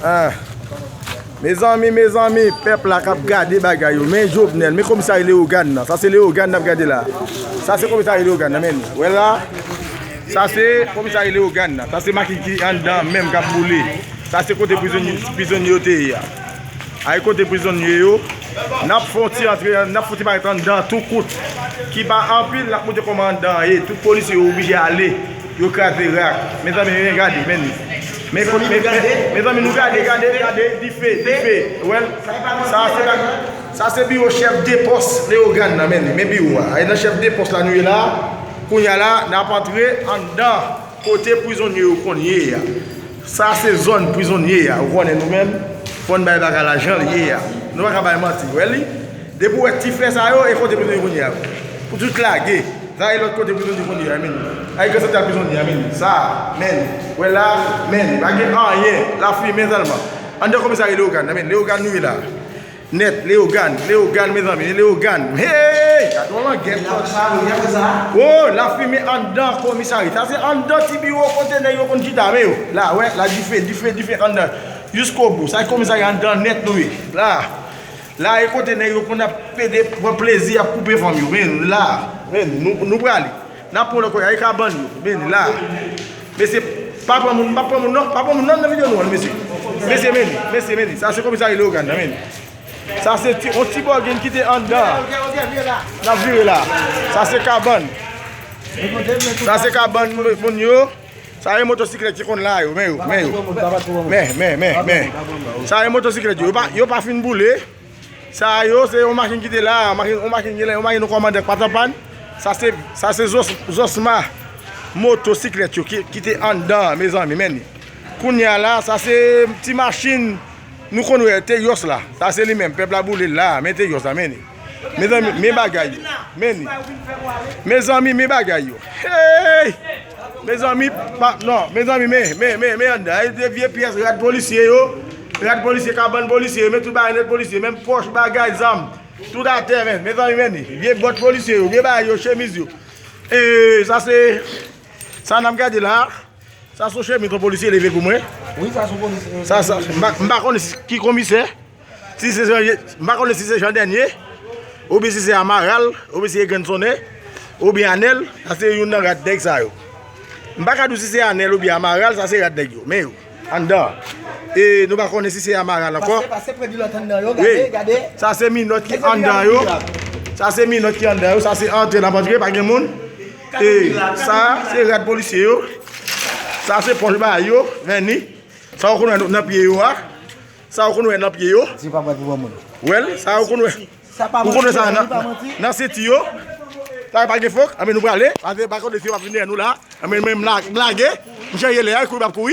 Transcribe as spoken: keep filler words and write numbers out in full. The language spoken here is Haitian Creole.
Ah. Mezanmi, mezanmi, pèp la k ap gade bagay yo. Men Jovenel, men komisarya Leyogàn nan. Sa se Leyogàn n ap gade la. Sa se komisarya Leyogàn nan, men. Wè la. Sa se komisarya Leyogàn nan. Sa se machin ki anndan menm k ap boule. Sa se kote prizonye, prizonye yo te ye a. Ay kote prizonye yo. N ap fè yon ti antre, n ap fè yon ti parèt anndan tou kout. Ki pa anpil, n ap montre kòman anndan an ye. Tout polisye yo oblije ale. Yo kraze rak. Mezanmi, men gade, men. Men, men, men, mezanmi, nou gade, gade, gade, dife, dife. Wè, sa se pa, sa se biwo chèf de pòs Leyogàn nan, men, men biwo a. E nan chèf de pòs la nou ye la. Kounye a la, n ap antre anndan kote prizonye yo konn ye a. Sa se zòn prizonye a. Ou konnen nou menm, fò n bay bagay la jan l ye a. Nou pa ka bay manti, wè li. Depi w wè ti flè sa yo, e kote prizonye konn ye a. Pou tout lage. Sa e lòt kote prizonye konn ye a, men. Ay, Gran Santral prizonye a, men. Sa, men. Wè la, men. Pa gen anyen. Lafimen sèlman. Anndan komisarya Leyogàn nan, men. Leyogàn nou ye la. Nèt, Leyogàn, Leyogàn, mezanmi, Leyogàn. Hey! Gade yon langèt. Oh, lafimen anndan komisarya. Sa se anndan ti biwo kote nèg yo konn chita, men yo. La, wè, la dife, dife, dife anndan. Jiskobou. Sa komisarya anndan nèt nou ye. La. La e kote nèg yo konn ap pede pran plezi ap koupe fanm yo. Men la, men nou, nou prale. N ap pran lòt kote, ay kabann yo. Men la. Mesye, pa pran moun, pa pran moun non, pa pran moun non nan videyo nou an, mesye. Mesye, men, mesye, men. Sa se komisarya Leyogàn nan, men. Sa se ti, yon ti bògin ki te anndan. N ap vire la. Sa se kabann. Sa se kabann moun yo. Sa e motosiklèt ki konn la yo, men yo, men yo. Men, men, men, men. Sa e motosiklèt yo. Yo pa, yo pa fin boule. Sa yo, se yon machin ki te la, machin, yon machin gen la, yon machin yon kòmandan k pa t an pàn. Sa se, sa se zòs, zòsma motosiklèt yo ki, ki te anndan, mezanmi, men. Kounye a la, sa se ti machin nou konn wè, Teyòs la. Sa se li menm, pèp la boule l la, men Teyòs la, men. Mezanmi, men bagay yo. Men. Mezanmi, men bagay yo. Hey! Mezanmi, pa, non, mezanmi, men, men, men, men anndan. Ay, de vye pyès rad polisye yo. Rad polisye, kabann polisye yo, men tout bagay nèt polisye, menm pòch, bagay, zam. Tout atè, men. Mezanmi, men. Vye bòt polisye yo, vye bagay yo, chemiz yo. E, sa se, sa n ap gade la. Sa se yon chemiz yon polisye leve pou mwen. Wi, sa se yon polisye. Sa, sa, m pa, m pa konnen si, ki komisè. Si se Jan, m pa konnen si se Jan Dènye, oubyen si se Amaral, oubyen si se Grann Sonnen, oubyen Anèl, sa se youn nan rad nèg sa yo. M pa ka di w si se Anèl oubyen Amaral, sa se rad nèg yo. Men yo, anndan. E nou pa konnen si se Amaral ankò. Pase, pase predi lòt anndan yo, gade, gade. Sa se minòt ki anndan yo. Sa se minòt ki anndan yo. Sa se antre n ap antre, pa gen moun. E sa, se rad polisye yo. Sa se pòch bagay yo, vèni. Sa w konn wè nan pye yo a. Sa w konn wè nan pye yo. Di pa bwè pou bon moun. Wè l, sa w konn wè. Ou konn wè sa nan, nan senti yo. Sa pa gen fòk, anben nou prale. Pase pa konnen si yo pa vin dèyè nou la. Anben men m la, m lage. M chanje lè a, kouri m ap kouri.